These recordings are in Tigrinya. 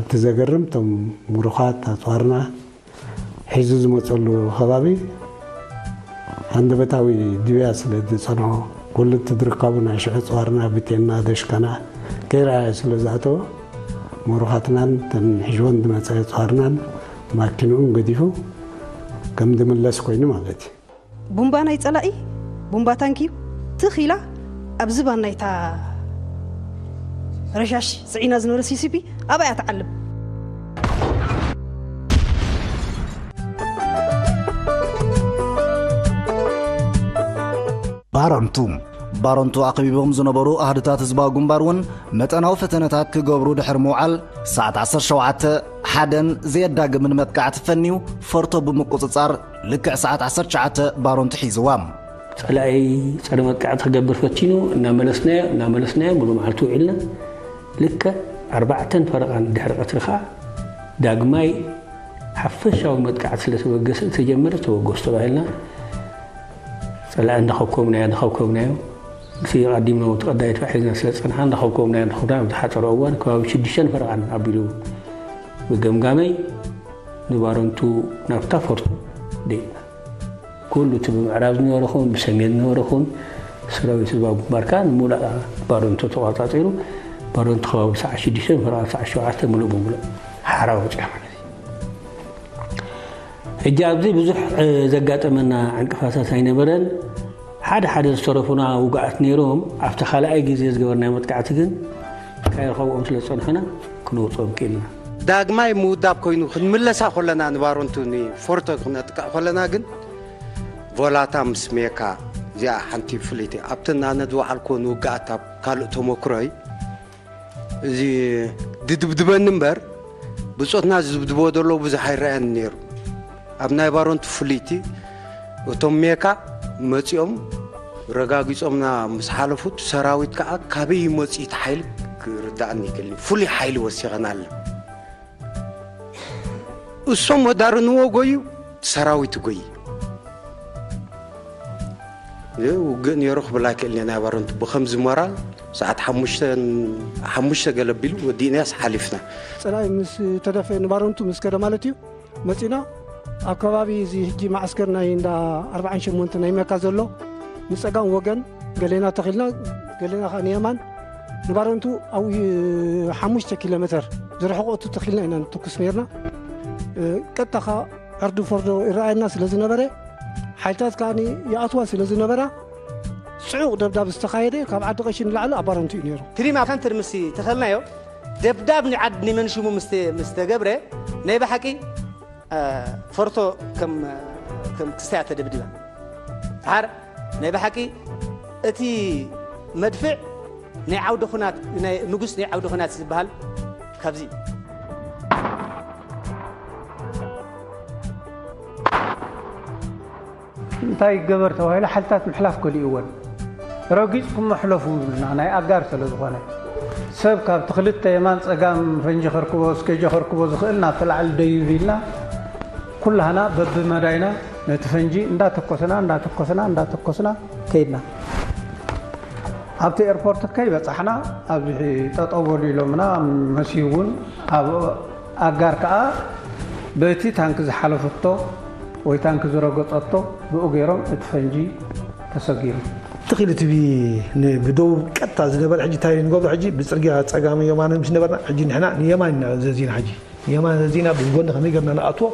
እቲ ዘገርም፣ እቶም ምሩኻት ኣፅዋርና ሒዙ ዝመፀሉ ከባቢ ሃንደበታዊ ድብያ ስለ ዝፀንሖ፣ ኩሉ እቲ ዝርከቡ ናይ ሽዑ ኣፅዋርና፣ ብቴና፣ ደሽካና ከይረኣየ ስለ ዝኣተወ፣ ምሩኻትናን እተን ሒዝወን ዝመፀ ኣፅዋርናን ማኪንኡን ገዲፉ ከም ዝምለስ ኮይኑ ማለት እዩ። ቡምባ ናይ ጸላኢ፣ ቡምባ ታንኪ እዩ። ትኽ ኢላ ኣብ ዝባን ናይታ ረሻሽ ጽዒና ዝነበረ ሲሲፒ ኣብኣ እያ ትዓልብ። ባረንቱ። ባረንቱ ኣኽቢቦም ዝነበሩ ኣሃዱታት ህዝባዊ ግንባር እውን መጠናዊ ፈተነታት ክገብሩ ድሕሪ ምውዓል፣ ሰዓት ዓሰርተ ሸውዓተ ሓደን ዘየዳግምን መጥቃዕቲ ፈንዩ፣ ፎርቶ ብምቁጽጻር፣ ልክዕ ሰዓት ዓሰርተ ትሽዓተ ባሮንቱ ሒዝዋ። ጸላኢ ጸረ መጥቃዕቲ ክገብር ፈቲኑ፣ እናመለስናዮ እናመለስናዮ፣ ሙሉእ መዓልቲ ውዒልና። ልክዕ ኣርባዕተን ፈረቓን ድሕሪ ቀትሪ ከኣ ዳግማይ ሓፈሻዊ መጥቃዕቲ ስለ ተበገሰ፣ ተጀመረ፣ ተበገሱ ተባሂልና። ጸላኢ እንዳኸብከብናዮ እንዳኸብከብናዮ፣ እቲ ቀዲምና እቲ ቀዳይ ድፋዕ ሒዝና ስለ ዝጸናሕና፣ እንዳኸብከብናዮ እንዳኸብና፣ ኣብ ዝሓጸረ እዋን ከባቢ ሽዱሽተን ፈረቓን ኣቢሉ፣ ብገምጋመይ ንባረንቱ ናብታ ፎርቶ ደይና። ኩሉ እቲ ብምዕራብ ዝነበረ ኹን ብሰሜን ዝነበረ ኹን ሰራዊት ህዝባዊ ግንባር ከኣ ንሙሉእ ባረንቱ ተቖጻጺሩ፣ ባረንቱ ከባቢ ሰዓት ሽዱሽተ ፈረቓ ሰዓት ሸውዓተ ሙሉእ ብሙሉእ ሓራ ወጺኣ ማለት እዩ። ሕጂ ኣብዚ ብዙሕ፣ እ፣ ዘጋጠመና ዕንቅፋታት ኣይነበረን። ሓደ ሓደ ዝተረፉና ውጉኣት ነይሮም። ኣብቲ ካልኣይ ግዜ ዝገበርናዮ መጥቃዕቲ ግን ካይረኸብኦም ስለ ዝጸንሑና ክንወጽኦም ክኢልና። ዳግማይ ምውዳብ ኮይኑ ክንምለሳ ከለና ንባረንቱ ንፎርቶ ክነጥቅዕ ከለና ግን ቮላታ ምስ ሜካ እዚኣ ሓንቲ ፍልይቲ ኣብተን ኣነ ዝወዓልኩወን ውግኣት ኣብ ካልእ ተመክሮይ እዚ ድድብድበኒ እምበር ብጾትና ዝድብድቦ ዘሎ ብዙሕ ኣይረኣየን ነይሩ። ኣብ ናይ ባረንቱ ፍልይቲ እቶም ሜካ መጺኦም ረጋጊጾምና ምስ ሓለፉ እቲ ሰራዊት ከኣ ካበይ ይመጽእ እቲ ሓይሊ ክርዳእኒ ይክእል እዩ። ፍሉይ ሓይሊ ወሲኸና ኣለና። እሶም ወዳርንዎ ጎዩ፣ ሰራዊት ጎዩ። ውግእ ነይሩ ክብል ኣይክእልን እየ። ናይ ባረንቱ ብኸምዚ ሞራል ሰዓት ሓሙሽተ፣ ሓሙሽተ ገለ ቢሉ ወዲእናያስ ሓሊፍና። ጸላኢ ምስ ተደፍአ ንባረንቱ ምስ ከደ ማለት እዩ። መጺና ኣብ ከባቢ እዚ ሕጂ መዓስከር ናይ እንዳ ኣርባዓን ሸሞንተ ናይ መካ ዘሎ ንጸጋም ወገን ገሌና ተኺልና፣ ገሌና ኸኣ ንየማን ንባረንቱ ኣብ ሓሙሽተ ኪሎ ሜተር ዝርሕቆቱ ተኺልና ኢና ንትኩስ ነይርና። እ፣ ቀጥታ ኸኣ ዕርዲ ፎርዶ ይረኣየና ስለ ዝነበረ፣ ሓይልታት ከኣ ይኣትዋ ስለ ዝነበራ፣ ጽዑቕ ደብዳብ ዝተኻየደ ካብ ዓዲ ቀሺ ንላዕሊ ኣብ ባረንቱ እዩ ነይሩ። ትሪማ ካንተር ምስ ተኸልናዮ፣ ደብዳብ ንዓድ ንመንሽሙ ምስ ተ-፣ ምስ ተገብረ፣ ናይ ብሓቂ፣ እ፣ ፎርቶ ከም፣ ከም ክስታይ እያ ተደብዲባ። ድሓር ናይ ብሓቂ እቲ መድፍዕ ናይ ዓውደ ኹናት፣ ናይ ንጉስ ናይ ዓውደ ኹናት ዝበሃል ካብዚ እዩ። እንታይ ይገበር ተባሂሉ ሓይልታት ምሕላፍ ከሊእወን። ረጊጽኩም ሕለፉ ይብሉና፣ ናይ ኣጋር ስለ ዝኾነ። ሰብ ካብቲ ክልተ የማን ጸጋም ፈንጂ ከርክቦ፣ ስኬጆ ከርክቦ ዝኽእል ናብቲ ላዕሊ ደይብ ኢልና፣ ኩላህና በብመዳይና ነቲ ፈንጂ እንዳተኮስና፣ እንዳተኮስና፣ እንዳተኮስና ከይድና። ኣብቲ ኤርፖርት ከይበጻሕና፣ ኣብዚ ጠጠው በሉ ኢሎምና፣ መሲሁ እውን ኣብ ኣጋር ከኣ በቲ ታንኪ ዝሓለፈቶ ወይ ታንኪ ዝረገጸቶ ብኡ ገይሮም እቲ ፈንጂ ተሰጊሩ። ትኺል እቲ ብ-፣ ን-፣ ብደቡብ ቀጥታ ዝነበረ ሕጂ እንታይ ንገብሮ ሕጂ ብጽርግያ ጸጋምን የማንን ምስ ነበርና ሕጂ ንሕና ንየማን ኢና ዘዚና ሕጂ ንየማን ዘዚና ብጎኒ ከመይ ገርና ንኣትዎ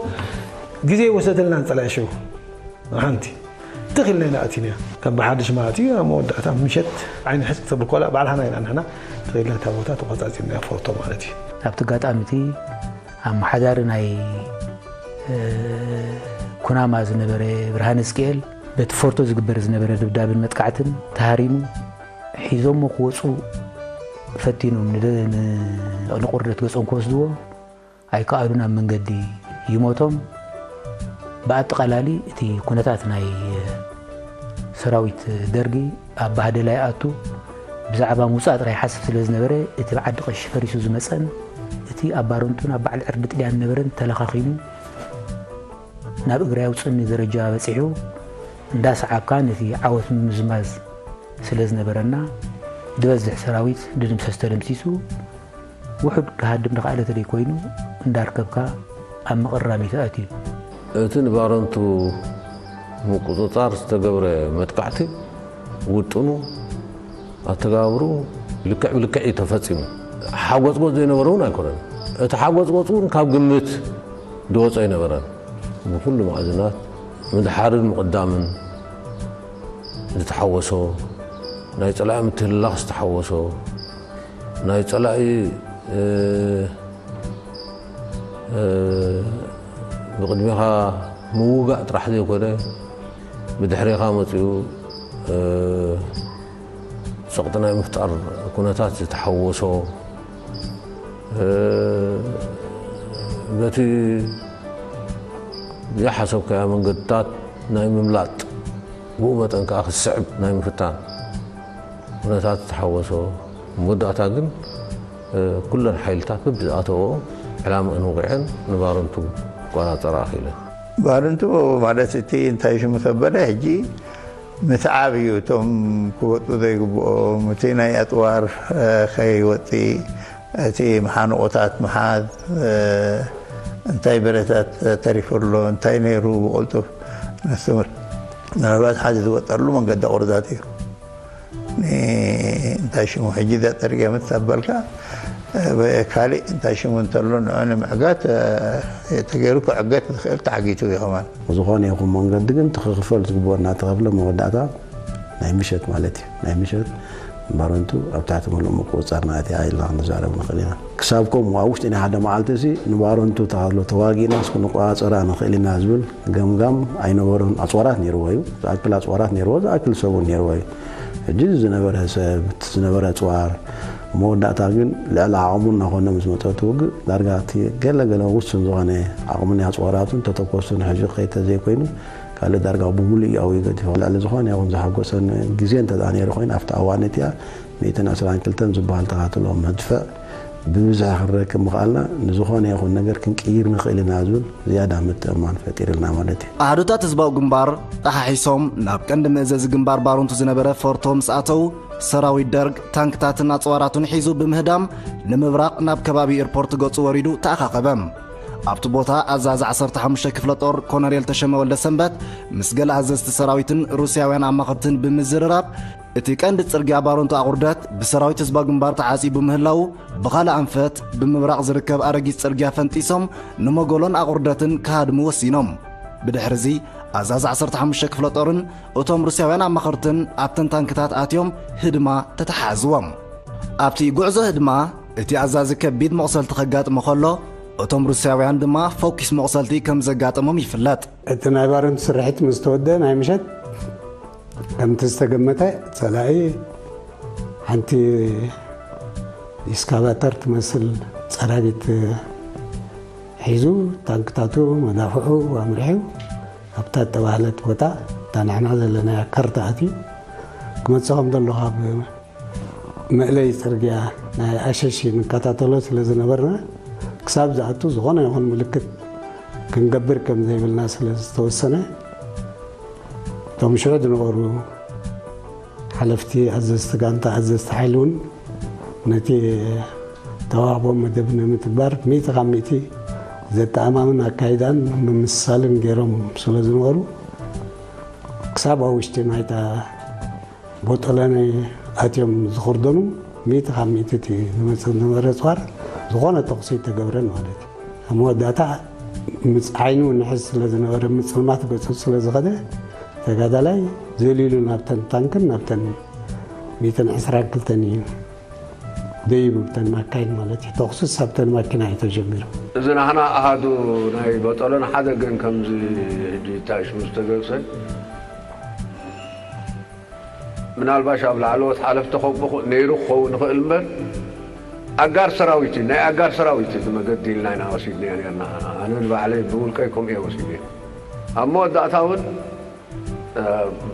ግዜ ይወሰደልና ንጸላኢ ሽው ሓንቲ ትኺልና ኢና ኣቲና ከም ብሓድሽ ማለት እዩ። ኣብ መወዳእታ ምሸት ዓይኒ ሕጽ ክትብል ኮላ ባዕልሃና ኢና ንሕና ትኺልና እታ ቦታ ተቆጻጺርና ፎርቶ ማለት እዩ። ኣብቲ ኣጋጣሚ እቲ ኣመሓዳሪ ናይ፣ እ፣ ኩናማ ዝነበረ ብርሃነ ህዝቅኤል በቲ ፎርቶ ዝግበር ዝነበረ ድብዳብን መጥቃዕትን ተሃሪሙ ሒዞሞ ክወፁ ፈቲኖም ንደ-፣ ን-፣ ንቑርደት ገጾም ክወስድዎ ኣይከኣሉን፣ ኣብ መንገዲ ይሞቶም። ብኣጠቓላሊ እቲ ኩነታት ናይ ሰራዊት ደርጊ ኣብ ባህደላ ይኣቱ። ብዛዕባ ምውጻእ ጥራይ ይሓስብ ስለ ዝነበረ፣ እቲ ብዓዲ ቀሺ ፈሪሱ ዝመጸን እቲ ኣብ ባረንቱን ኣብ በዓል ዕርዲ ጥልያን ዝነበረን ተለኻኺሙ ናብ እግሪ ኣውጽእኒ ደረጃ በጺሑ፣ እንዳሰዓብካ ነቲ ዓወት ምምዝማዝ ስለ ዝነበረና፣ ዝበዝሕ ሰራዊት ድድምሰስ ተደምሲሱ፣ ውሑድ ክሃድም ዝኸኣለ ተደይ ኮይኑ እንዳርከብካ ኣብ ምቕራም እዩ ተኣትዩ። እቲ ንባረንቱ ምቁጽጻር ዝተገብረ መጥቃዕቲ ውጥኑ ኣተጋብሩ ልክዕ ብልክዕ እዩ ተፈጺሙ። ሓጎጽጎጽ ዘይነበረ እውን ኣይኮነን። እቲ ሓጎጽጎጽ እውን ካብ ግምት ዝወፀ ኣይነበረን። ብኩሉ መኣዝናት ምድሓርን ምቕዳምን ዝተሓወሶ፣ ናይ ጸላኢ ምትህልላኽ ዝተሓወሶ፣ ናይ ጸላኢ ብቕድሜኻ ምውጋእ ጥራሕ ዘይኮነ ብድሕሬኻ መፂኡ ፀቕጢ ናይ ምፍጣር ኩነታት ዝተሓወሶ፣ በቲ ዝሓሰብካዮ መንገድታት ናይ ምምላጥ፣ ብኡ መጠን ከዓ ክስዕብ ናይ ምፍታን ኩነታት ዝተሓወሶ፣ መወዳእታ ግን ኩለን ሓይልታት በብዝኣተወኦ ዕላምአን ውቒዐን ንባረንቱ ክቆፃፀራ ኣኽኢለን። ባረንቱ ማለት እቲ እንታይ ሽሙ ተበለ ሕጂ ምትዓብ እዩ። እቶም ክወፁ ዘይግብኦም እቲ ናይ ኣፅዋር ከይወፅእ እቲ መሓንቆታት ምሓዝ እንታይ ብረታት ተሪፉ ኣሎ እንታይ ነይሩ ብቕልጡፍ ንሱ ምናልባት ሓደ ዝወፀሉ መንገዲ ቁርዛት እዩ። እንታይ ሽሙ ሕጂ እዛ ፅርግያ ምስ ኣበልካ ካልእ እንታይ ሽሙ እንተሎ ንዑ ንምዕጋት ተገይሩ ክዕገት ዝኽእል ተዓጊቱ እዩ ከማን። ዝኾነ ይኹን መንገዲ ግን እቲ ክኽፈል ዝግብኦ እናተኸፍለ መወዳእታ ናይ ምሸት ማለት እዩ። ናይ ምሸት ንባረንቱ ኣብ ትሕቲ ምሉእ ምቁፅፃርና ኣትያ ኢልና ክንዛረብ ንኽእል ኢና። ክሳብ ከምኡ ኣብ ውሽጢ ናይ ሓደ መዓልቲ እዚ ንባረንቱ ተሃሎ ተዋጊእናስ ክንቆፃፀራ ንኽእል ኢና ዝብል ገምጋም ኣይነበሮን። ኣፅዋራት ነይርዎ እዩ፣ ዝኣክል ኣፅዋራት ነይርዎ፣ ዝኣክል ሰብ እውን ነይርዎ እዩ። ሕጂ ዝነበረ ሰብ፣ ዝነበረ ኣፅዋር መወዳእታ ግን ልዕሊ ዓቕሙ እናኾነ ምስ መፀ እቲ ውግእ ዳርጋ እቲ ገለ ገለ ውሱን ዝኾነ ዓቕሙ ናይ ኣፅዋራቱን ተተኮሱን ሕጂ ከይተ ዘይኮይኑ ካልእ ዳርጋ ብምሉእ እዩ ኣውዩ ገዲፎ። ልዕሊ ዝኾነ ይኹን ዘሓጎሰን ግዜ እንተ ደኣ ነይሩ ኮይኑ ኣብቲ ኣዋን እቲኣ ሚእትን ዕስራን ክልተን ዝበሃል ተኻትሎ መድፍዕ ብብዝሒ ክንረክብ ምኽኣልና ንዝኾነ ይኹን ነገር ክንቅይር ንኽእል ኢና ዝብል ዝያዳ ምትእምማን ፈጢርልና ማለት እዩ። ኣሃዱታት ህዝባዊ ግንባር ጠሓሒሶም ናብ ቀንዲ መእዘዚ ግንባር ባሩንቱ ዝነበረ ፎርቶ ምስ ኣተዉ ሰራዊት ደርግ ታንክታትን ኣፅዋራቱን ሒዙ ብምህዳም ንምብራቕ ናብ ከባቢ ኤርፖርት ገፁ ወሪዱ ተኣኻኸበ። ኣብቲ ቦታ ኣዛዚ ዓሰርተ ሓሙሽተ ክፍለ ጦር ኮነሬል ተሸመ ወልደ ሰንበት ምስ ገለ ኣዘዝቲ ሰራዊትን ሩስያውያን ኣማኸርትን ብምዝርራብ እቲ ቀንዲ ጽርግያ ባሮንቱ ኣቑርደት ብሰራዊት ህዝባዊ ግንባር ተዓጽዩ ብምህላዉ ብኻልእ ኣንፈት ብምብራቕ ዝርከብ ኣረጊት ጽርግያ ፈንጢሶም ንመጎሎን ኣቑርደትን ክሃድሙ ወሲኖም። ብድሕርዚ ኣዛዚ ዓሰርተ ሓሙሽተ ክፍለ ጦርን እቶም ሩስያውያን ኣማኸርትን ኣብተን ታንክታት ኣትዮም ህድማ ተተሓዝዎም። ኣብቲ ጉዕዞ ህድማ እቲ ኣዛዚ ከቢድ መቑሰልቲ ከጋጥሞ ከሎ እቶም ሩስያውያን ድማ ፈኲስ መቑሰልቲ ከም ዘጋጠሞም ይፍለጥ። እቲ ናይ ባረንቱ ስርሒት ምስ ተወደአ ናይ ምሸት ከምቲ ዝተገመተ ጸላኢ ሓንቲ ኤክስካቫተር ትመስል ጸራጊት ሒዙ ታንክታቱ መዳፍዑ ኣምሪሑ ኣብታ እተባህለት ቦታ እታ ንሕና ዘለናያ ካርታ ኣትዩ ክመጽእ ከም ዘሎ ካብ መእለይ ጽርግያ ናይ ኣሸሺ ንከታተሎ ስለ ዝነበርና ክሳብ ዝኣቱ ዝኾነ ይኹን ምልክት ክንገብር ከም ዘይብልና ስለ ዝተወሰነ እቶም ሽዑ ዝነበሩ ሓለፍቲ ኣዘዝቲ ጋንታ ኣዘዝቲ ሓይሊ እውን ነቲ ተዋህቦም መደብ ንምትግባር ሚእቲ ካብ ሚእቲ ዘተኣማምን ኣካይዳን ምምስሳልን ገይሮም ስለ ዝነበሩ ክሳብ ኣብ ውሽጢ ናይታ ቦጦለኒ ኣትዮም ዝኽርደኑ ሚእቲ ካብ ሚእቲ እቲ ዝመጽእ ዝነበረ ኣጽዋር ዝኾነ ተኹሲ ኣይተገብረን ማለት እዩ። ኣብ መወዳእታ ምስ ዓይኑ ንሕዝ ስለ ዝነበረ ምጽልማት ገጹ ስለ ዝኸደ ተጋዳላይ ዘሊሉ ናብተን ታንክን ናብተን ሚእትን ዕስራን ክልተን እዩ ደይቡ ብተን ማካይን ማለት እዩ። ተኹስስ ኣብተን ማኪና እዩ ተጀሚሩ። እዚ ናህና ኣሃዱ ናይ ቦጦሎኒ ሓደ ግን ከምዚ ሕጂ ታሽሙ ዝተገብሰ ምናልባሽ ኣብ ላዕለዎት ሓለፍቲ ከብቑ ነይሩ ክኸውን ይኽእል እምበር ኣጋር ሰራዊት እዩ። ናይ ኣጋር ሰራዊት እዩ መገዲ ኢልና ኢና ወሲድናዮ ነርና። ኣነ ንባዕለይ ብውልቀይ ከምኡ እየ ወሲደ። ኣብ መወዳእታ እውን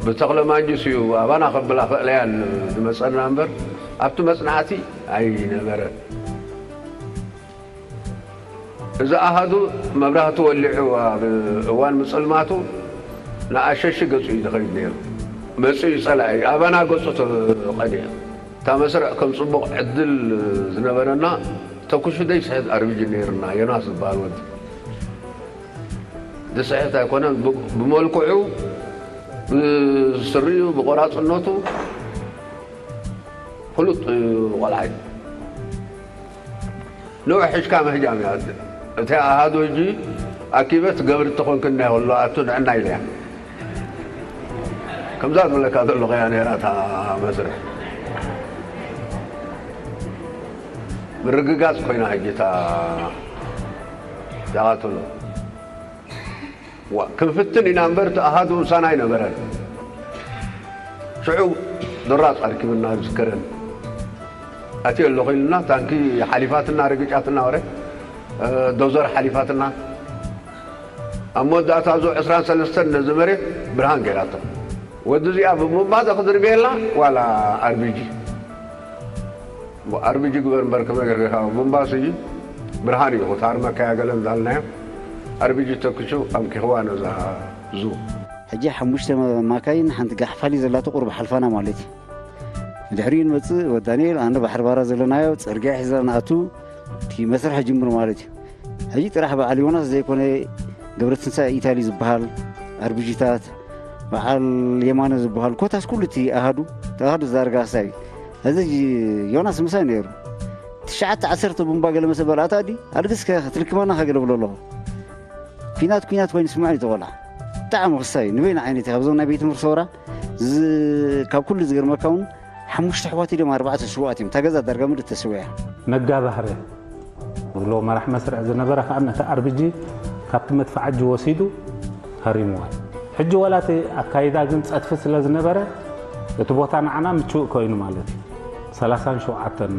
ብተኽለ ማንጁስ እዩ ኣባና ከብላ ክእለያን ዝመፀና እምበር ኣብቲ መፅናዕቲ ኣይነበረን። እዚ ኣሃዱ መብራህቲ ወሊዑ ኣብ እዋን ምፅልማቱ ንኣሸሺ ገፁ እዩ ዝኸይድ ነይሩ። መፂኡ ጸላኢ ኣባና ገፁ ተቐኒዐ። እታ መስርዕ ከም ፅቡቕ ዕድል ዝነበረና እቲ ተኩሱ ደይ ስሕት ኣርቢጂ ነይርና። ዮናስ ዝበሃል ወዲ ዝስሕት ኣይኮነን። ብ-፣ ብመልክዑ፣ ብስሪኡ፣ ብቆራፅነቱ ፍሉጥ ቆልዓ እዩ። ንዑ ሒዝካ ምህጃም እያ። እቲ ኣሃዱ ሕጂ ኣኪበት ገብሪ ተኾንክና ይኸሎ ኣቱ ንዕና ኢለያ። ከምዛ ዝብለካ ዘለኹ እያ ነይራ እታ መስርሕ። ምርግጋጽ ኮይና ሕጂ እታ ተቓትሎ። ዋ፣ ክንፍትን ኢና እምበር እቲ ኣሃዱ ምሳና ኣይነበረን። ሽዑ ዶራጽ ኣርኪብና ዝከረን። ኣትዮ ኣለኹ ኢልና ታንኪ ሓሊፋትና፣ ርግጫትና ወረ፣ እ፣ ዶዘር ሓሊፋትና። ኣብ መወዳእታ እዞ ዕስራን ሰለስተን ነዚ መሬት ብርሃን ገይራቶ። ወዲ እዚኣ ብቡምባ ዶ ክድርብየላ ዋላ ኣርቢጂ? ኣርቢጂ ግበር እምበር ከመይ ጌርካ ቡምባ ስዩ ብርሃን እዩ። ታርመካያ ገለ እንዳልናዮ ኣርቢጂ ተኩሱ ኣምኪኽዋ ነዛ ዙ። ሕጂ ሓሙሽተ ማካይን ሓንቲ ጋሕፋሊ ዘላቶ ቁሩብ ሓልፋና ማለት እዩ። ድሕሪኡ ንመጽእ ወዲ ዳንኤል፣ ኣነ ባሕሪ ባራ ዘለናዮ ጽርግያ ሒዝና ንኣቱ፣ እቲ መስርሕ ጅምር ማለት እዩ። ሕጂ ጥራሕ በዓል ዮናስ ዘይኮነ፣ ገብረትንሳኤ ኢታሊ ዝበሃል፣ ኣርቢጂታት፣ በዓል የማነ ዝበሃል፣ ኮታስ ኩሉ እቲ ኣሃዱ፣ እቲ ኣሃዱ ዝዳርጋ ሓሳብ እዩ። እዚ ዮናስ ምሳይ ነይሩ። ትሽዓተ ዓሰርተ ቡምባ ገለ መሰ በልኣታ ድዩ? ኣልግስ ከ ክትልክመና ከገለ ብሎ ኣለኹ። ኲናት፣ ኲናት ኮይኑ ይስምዖ እዩ እቲ ቆልዓ። ብጣዕሚ ክሳይ እዩ። ንበይኑ ዓይነት እዩ። ካብዞም ናይ ቤት ትምህርቲ ሰውራ ዝ-፣ ካብ ኩሉ ዝገርመካ እውን ሓሙሽተ ኣሕዋት ኢሎም ኣርባዕተ ስውኣት እዮም። እታ ገዛ ዳርጋ ምሉእ ተሰዊኣ። ነጋ ባህረ ዝብሎ መራሕ መስርዕ ዝነበረ ከዓ ነቲ ኣርቢጂ ካብቲ መድፍዓጂ ወሲዱ ሃሪምዋ። ሕጂ ዋላ እቲ ኣካይዳ ግን ጸድፊ ስለ ዝነበረ እቲ ቦታ ንዓና ምቹእ ኮይኑ ማለት እዩ። ሰላሳን ሸውዓተን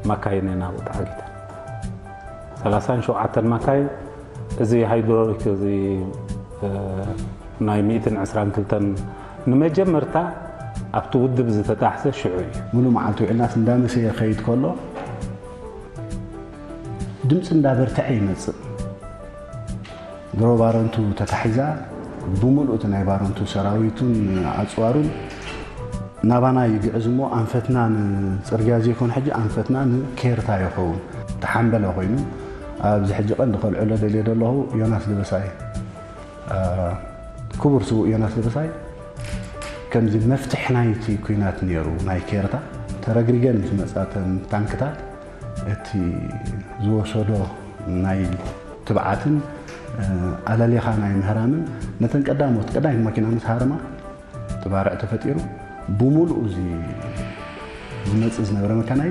ማካይን ኢና ኣብኡ ተዓጊተን። ሰላሳን ሸውዓተን ማካይን፣ እዚ ሃይድሮሊክ እዚ፣ እ፣ ናይ ሚእትን ዕስራን ክልተን ንመጀመርታ ኣብቲ ውድብ ዝተጣሕሰ ሽዑ እዩ። ሙሉ መዓልቲ ውዒልናስ እንዳመሰየ ከይድ ከሎ ድምፂ እንዳበርትዐ ይመፅእ። ድሮ ባረንቱ ተታሒዛ፣ ብምሉእ እቲ ናይ ባረንቱ ሰራዊቱን ኣፅዋሩን ናባና ይግዕዝ እሞ፣ ኣንፈትና ንፅርግያ ዘይኮነ ሕጂ ኣንፈትና ንኬርታ ይኸውን። ተሓምበለ ኮይኑ፣ ኣብዚ ሕጂ ቀንዲ ከልዕሎ ደልየ ዘለኹ ዮናስ ደበሳይ፣ አ፣ ክቡር ስዉእ ዮናስ ደበሳይ፣ ከምዚ መፍትሕ ናይቲ ኲናት ነይሩ፣ ናይ ኬርታ ተረግሪገን ምስ መጻተን ታንክታት፣ እቲ ዝወሰዶ ናይ ትብዓትን፣ እ፣ ኣለሌኻ ናይ ምህራምን፣ ነተን ቀዳሞት፣ ቀዳሞት መኪና ምስ ሃረማ፣ እቲ ባርዕ ተፈጢሩ፣ ብምሉኡ እዚ ዝመጽእ ዝነበረ መካናይ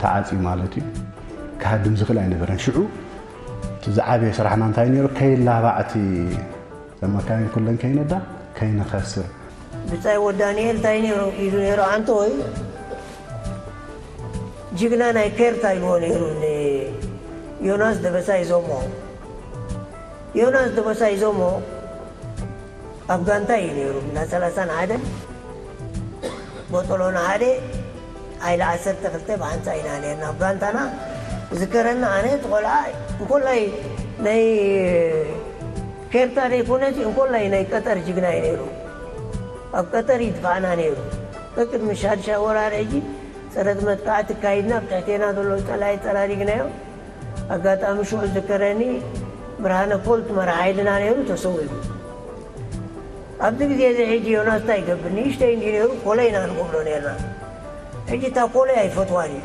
ተዓጽዩ ማለት እዩ። ክሃድም ዝኽእል ኣይነበረን። ሽዑ እቲ ዝዓበየ ስራሕና እንታይ ነይሩ? ከይላባዕ እቲ እተን መካይን ኩለን ከይነዳ፣ ከይንኸስር። ብጻይ ወዲ ዳንኤል እንታይ ነይሩ ኢሉ ነይሩ? ኣንተ ወይ ጅግና ናይ ኬርታ ኢልዎ ነይሩ ንዮናስ ደበሳይ ዞሞ። ዮናስ ደበሳይ ዞሞ ኣብ ጋንታ እዩ ነይሩ። እንዳ ሰላሳን ሓደን ቦጦሎና ሓደ፣ ኣይለ ዓሰርተ ክልተ ብሓንሳ ኢና ነርና። ኣብ ጋንታና ዝከረና ኣነ እቲ ቆልዓ እንኮላይ ናይ ኬርታ ዘይኮነሲ እንኮላይ ናይ ቀጠር ጅግና እዩ ነይሩ። ኣብ ቀጠር ይድፋዕና ነይሩ። ቅድሚ ሻድሻይ ወራር ሕጂ ጸረት መጥቃዕቲ ካይድና፣ ኣብ ትሕቴና ዘሎ ጸላኢ ጸራሪግናዮ። ኣጋጣሚ ሽዑ ዝከረኒ ብርሃነ ፖል ትመርሓ ሓይልና ነይሩ ተሰዊኡ። ኣብዚ ግዜ እዚ ሕጂ ዮናስ እንታይ ይገብር? ንእሽተይ እንዲ ነይሩ ኮለይ ኢና ንገብሮ ነርና። ሕጂ እታ ኮለይ ኣይፈትዋን እዩ።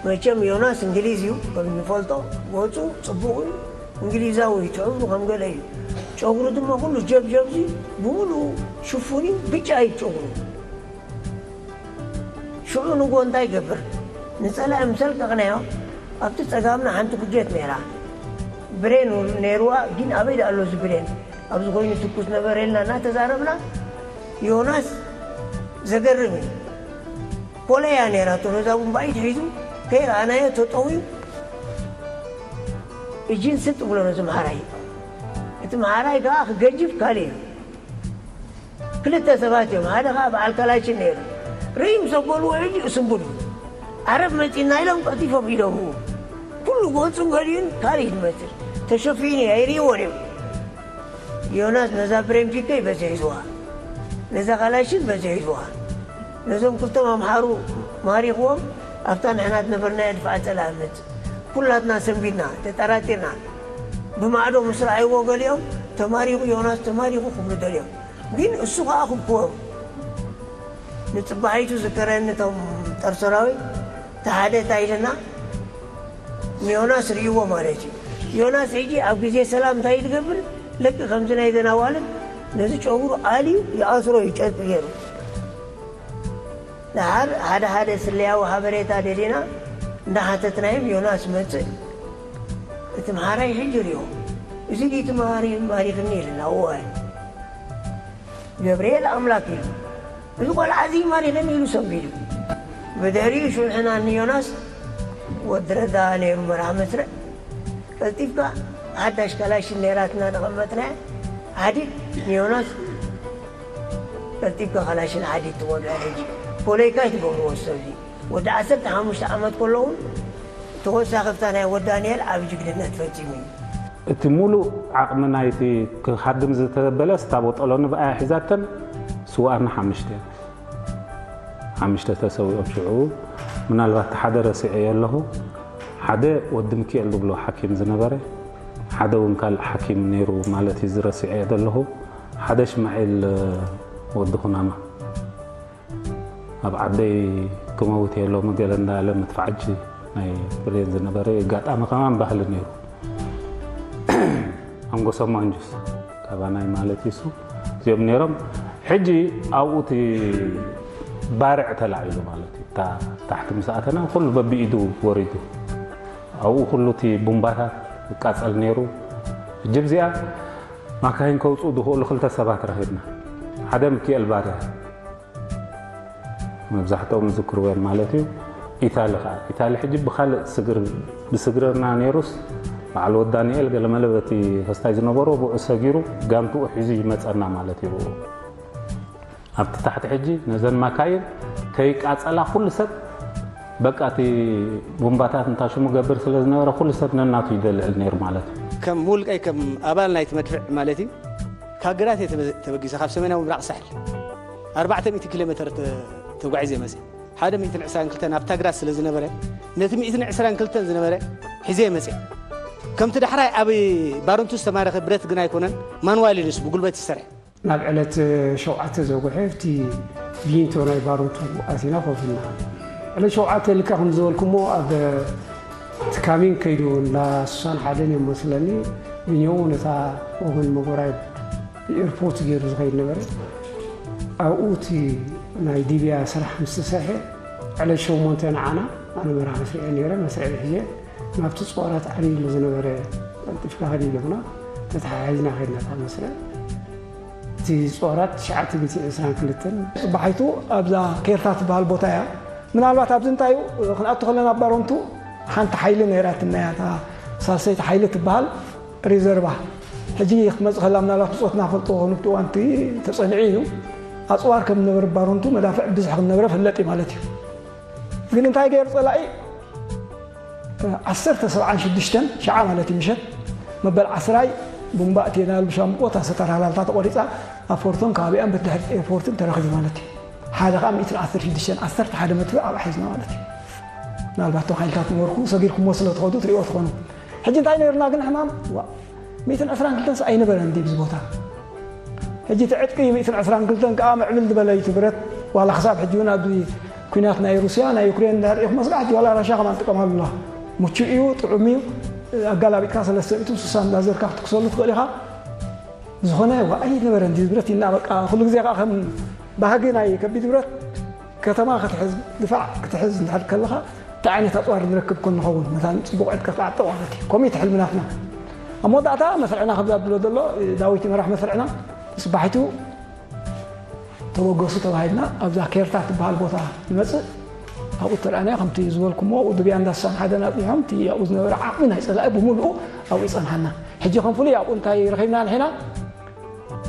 መቸም ዮናስ እንግሊዝ እዩ፣ ከም እንፈልጦ ገጹ ጽቡቕ እዩ። እንግሊዛዊ እዩ፣ ትዕብሩ ከም ገለ እዩ። ጨጉሩ ድማ ኩሉ ጀብጀብዚ ብምሉኡ ሽፉን እዩ፣ ብጫ እዩ ጨጉሩ። ሽዑ ንጎ እንታይ ይገብር? ንጸላኢ ምስ ኣልቀቕናዮ፣ ኣብቲ ጸጋምና ሓንቲ ኩጀት ነይራ። ብሬን ነይርዋ፣ ግን ኣበይ ደኣ ኣሎ እዚ ብሬን? ኣብዚ ኮይኑ ትኩስ ነበረ ኢልና እናተዛረብና፣ ዮናስ ዘገርም እዩ። ኮለያ ነይራቶ፣ ነዛ ቡምባኢት ሒዙ ከይረኣናዮ ተጠውዩ፣ እጅን ስጥ ብሎ ነዚ መሓራይ። እቲ መሓራይ ከኣ ክገጅፍ ካልእ እዩ። ክልተ ሰባት እዮም፣ ሓደ ኸዓ በዓል ካላሽን ነይሩ። ርእይ ምስ ኣበልዎ ሕጂ እሱምቡል እዩ። ዓረብ መጺና ኢሎም ቀልጢፎም ኢዶምኡ። ኩሉ ገጹን ገሊኡን ካልእ ይመስል። ተሸፊኑ እዩ፣ ኣይርእይዎን እዮም። ዮናስ ነዛ ብሬን ፒከይ በዚ ሒዝዋ። ነዛ ካላሽን በዚ ሒዝዋ። ነዞም ክልቶም ኣምሓሩ ማሪኽዎም፣ ኣብታ ንሕና ዝነበርናዮ ድፍዓት ጸላኢ መጽእ። ኩላትና ሰንቢድና፣ ተጠራጢርና። ብማዕዶ ምስ ረኣይዎ ገሊኦም፣ "ተማሪኹ ዮናስ፣ ተማሪኹ" ክብሉ ደልዮም። ግን እሱ ከኣ ክብክዎም። ንጽባሒቱ ዝከረኒ እቶም ጦር ሰራዊት፣ እቲ ሓደ እንታይ ኢለና፣ "ንዮናስ ርእይዎ" ማለት እዩ። ዮናስ ሕጂ ኣብ ግዜ ሰላም እንታይ እዩ ዝገብር? ልክዕ ከምዚ ናይ ዘን ኣዋልድ ነዚ ጨጉሩ ኣልዩ ይኣስሮ እዩ ጨርቂ ገይሩ። ደሓር ሓደ ሓደ ስለያዊ ሓበሬታ ደሊና እንዳሓተትናዮም፣ "ዮናስ መጽእ፣ እቲ መሃራይ ሕጂ ርእዮ፣ እዚ ድዩ እቲ መሃሪ ማሪኽኒ?" ኢልና። "እዋይ፣ ገብርኤል ኣምላክ" ኢሉ፣ "እዚ ቆልዓ እዚ ማሪኽኒ" ኢሉ ሰንቢዱ። ብድሕሪኡ ሽንሕና ንዮናስ፣ ወዲ ረዳ ነይሩ መራሕ መስርዕ፣ ቀልጢፍካ ሓዳሽ ካላሽን ነይራትና፣ ተቐመጥና። ሓዲድ ንዮናስ ቀልጢፍካ ካላሽን ሓዲድ ትወድዖ። ሕጂ ፖለቲካ ኣይትገብርዎ። ሰብ እዚ ወዲ ዓሰርተ ሓሙሽተ ዓመት ከሎ እውን ተወሳኺ ኣብታ ናይ ወዲ ዳንኤል ዓቢ ጅግንነት ፈጺሙ እዩ። እቲ ሙሉእ ዓቕሚ ናይቲ ክሃድም ዝተበለስ እታ ቦጠሎ ንብኣያ ሒዛተን ስውኣና ሓሙሽተ እዮም። ሓሙሽተ ተሰዊኦም ሽዑ። ምናልባት ሓደ ረሲዐዮ ኣለኹ። ሓደ ወዲ ሚኪኤል ዝብሎ ሓኪም ዝነበረ፣ ሓደ እውን ካልእ ሓኪም ነይሩ ማለት እዩ ዝረሲዐዮ ዘለኹ። ሓደ ሽማዒል ወዲ ኩናማ። ኣብ ዓደይ ክመውት እየ ሎሚ ገለ እንዳበለ መድፍዓጂ ናይ ብሌን ዝነበረ ኣጋጣሚ ከማን ባህሊ ነይሩ። ኣንጎሶም ማንጁስ ካባናይ ማለት እዩ እሱ። እዚኦም ነይሮም። ሕጂ ኣብኡ እቲ ባርዕ ተላዒሉ ማለት እዩ። እታ ታሕቲ ምስ ኣተና ኩሉ በብኢዱ ወሪዱ። ኣብኡ ኩሉ እቲ ቡምባታት ይቃጸል ነይሩ። ሕጂ ኣብዚኣ ማካይን ከውጽኡ ዝኽእሉ ክልተ ሰባት ረኺብና። ሓደ ሚኪኤል ባርያ፣ መብዛሕትኦም ዝዝክርዎ እዮም ማለት እዩ። ኢታሊ ኸዓ፣ ኢታሊ ሕጂ ብኻልእ ስግር፣ ብስግርና ነይሩስ፣ በዓል ወዲ ዳንኤል ገለመለ በቲ ፈስታይ ዝነበሮ ብኡ ሰጊሩ ጋንትኡ ሒዙ ይመጸና ማለት እዩ። ኣብቲ ታሕቲ ሕጂ ነዘን ማካይን ከይቃጸላ ኩሉ ሰብ፣ በቃ፣ እቲ ቡምባታት እንታ ሽሙ ገብር ስለ ዝነበረ ኩሉ ሰብ ነናቱ ይደልዕል ነይሩ ማለት እዩ። ከም ውልቀይ፣ ከም ኣባል ናይቲ መድፍዕ ማለት እዩ፣ ካብ ግራት እየ ተበ-፣ ተበጊሰ፣ ካብ ሰሜናዊ ምብራቕ ሳሕል ኣርባዕተ ሚእቲ ኪሎ ሜተር ተ-፣ ተጓዒዘ መፅእ። ሓደ ሚእትን ዕስራን ክልተን ኣብታ ግራት ስለ ዝነበረ፣ ነቲ ሚእትን ዕስራን ክልተን ዝነበረ ሒዘ መፅእ። ከምቲ ዳሕራይ ኣብ ባረንቱ ዝተማረኸ ብረት ግን ኣይኮነን፣ ማንዋል ኢሉስ ብጉልበት ይሰርሕ። ናብ ዕለት ሸውዓተ ዘጉሐ ኣብቲ ቢንቶ ናይ ባረንቱ ኣቲና ኮፍ ኢልና። ዕለት ሸውዓተ ልክዕ ከም ዝበልኩሞ ኣብ እቲ ካሚን ከይዱ እንዳ ስሳን ሓደን እዮም መስለኒ፣ ብኛኡ ነታ ወገን መጎራይ ብኤርፖርት ገይሩ ዝኸይድ ነበረ። ኣብኡ እቲ ናይ ዲብያ ስራሕ ምስ ተሰርሐ፣ ዕለት ሸሞንተ ንዓና፣ ኣነ መራሒ መስርዕ ነይረ፣ መስርዕ ሒዘ ናብቲ ጾራት ዓብይሉ ዝነበረ ቀልጢፍካ ከድ ኢለትና ተተሓሒዝና ከድና። እታ መስርዕ እቲ ጾራት ትሽዓተ ሚእትን ዕስራን ክልተን። ጽባሒቱ ኣብዛ ኬርታ ትበሃል ቦታ እያ። ምናልባት ኣብዚ እንታይ እዩ፣ ክንኣቱ ከለና ኣብ ባሮንቱ ሓንቲ ሓይሊ ነይራትናያ፣ እታ ሳልሰይቲ ሓይሊ ትበሃል ሪዘርቫ። ሕጂ ክትመጽእ ከላ ምናልባት ብጾትና ፈልጥዎ ክኾኑ፣ ኣብቲ እዋን እቲ ተጸኒዑ እዩ። ኣጽዋር ከም ዝነበረ ባሮንቱ መዳፍዕ ብዙሕ ከም ዝነበረ ፍለጥ እዩ ማለት እዩ። ግን እንታይ ገይሩ ጸላኢ? ዓሰርተ ሰብዓን ሽዱሽተን ሸዓ ማለት እዩ፣ ምሸት መበል ዓስራይ ቡምባ እቴና ልብሻ ምቆታ ሰተራላልታ ተቆሪጻ፣ ኣብ ፎርቶን ከባቢኣን በቲ ድሕሪት ኤርፖርትን ተረኺቡ ማለት እዩ። ሓደ ከዓ ሚእትን ዓሰርተ ሽዱሽተን፣ ዓሰርተ ሓደ መድፍዕ ኣብኣ ሒዝና ማለት እዩ። ምናልባት እቶም ሓይልታት ነበርኩ፣ ሰጊርኩሞ ስለ ትኸዱ ትሪእዎ ትኾኑ። ሕጂ እንታይ ነይርና ግን ሕማም? ዋ፣ ሚእትን ዕስራን ክልተን ሰ ኣይነበረን ድዩ ኣብዚ ቦታ? ሕጂ እቲ ዕጥቂ ሚእትን ዕስራን ክልተን ከዓ ምዕብል ዝበለ እዩ እቲ ብረት። ዋላ ክሳብ ሕጂ እውን ኣብዚ ኲናት ናይ ሩስያ፣ ናይ ዩክሬን እንዳርኢኹም መስጋሕቲ፣ ዋላ ራሻ ከማን ጥቀማሉ ኣለዋ። ምቹእ እዩ፣ ጥዑም እዩ። ኣጋላቢጥካ ሰለስተ ሚእትን ስሳን እንዳዘርካ ክትኩሰሉ ትኽእል ኢኻ። ዝኾነ ዋ ኣይነበረን ድዩ ብረት ኢልና በቃ ኩሉ ግዜ ከዓ ከም ባህጊ ናይ ከቢድ ብረት ከተማ ክትሕዝ፣ ድፋዕ ክትሕዝ እንድሕር ከለኻ፣ እንታይ ዓይነት ኣፅዋር ንረክብ ኮን ንኸውን፣ መታን ፅቡቕ ዕጥቂ ክትዓጥቕ ማለት እዩ። ከምኡ እዩ እቲ ሕልሚ ናትና። ኣብ መወዳእታ መስርዕና ከምዛ ዝብሎ ዘሎ፣ ዳዊት ይመራሕ መስርዕና፣ ፅባሒቱ ተበገሱ ተባሂልና ኣብዛ ኬርታ ትበሃል ቦታ ንመፅእ። ኣብኡ ተረኣናዮ፣ ከምቲ ዝበልኩሞ፣ ኣብኡ ድብያ እንዳሳን ሓደ ኣፅኒሖም፣ እቲ ኣብኡ ዝነበረ ዓቕሚ ናይ ፀላኢ ብምሉኡ ኣብኡ ይፀንሓና። ሕጂ ከም ፍሉይ ኣብኡ እንታይ ረኺብና ንሕና?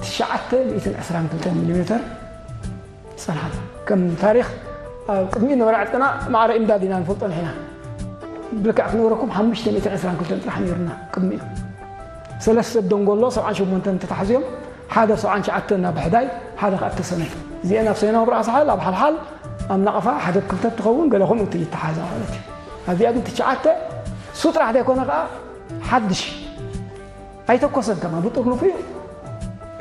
ትሽዓተ ሚእትን ዕስራን ክልተን ሚሊ ሜተር ጸንሓና። ከም ታሪኽ ኣብ ቅድሚኡ ነበረ ዕጥቅና ማዕረ ኢምዳድ ኢና ንፈልጦ ንሕና። ብልክዕ ክነግረኩም ሓሙሽተ ሚእትን ዕስራን ክልተን ጥራሕ ነይሩና ቅድሚኡ። ሰለስተ ደንጎሎ ሰብዓን ሸሞንተን ተታሕዚኦም፣ ሓደ ሰብዓን ትሽዓተን ኣብ ብሕዳይ፣ ሓደ ከኣ ተሰነይ። እዚአን ኣብ ሰሜናዊ ብርኣስ ሓል፣ ኣብ ሓልሓል፣ ኣብ ናቕፋ ሓደ ብ ክልተ ትኸውን፣ ገለ ከምኡ ትይተሓዛ ማለት እዩ። ኣብዚኣ ግን ትሽዓተ እሱ ጥራሕ ዘይኮነ ከዓ ሓድሽ ኣይተኮሰን ከማ ብጥርኑፉ እዩ።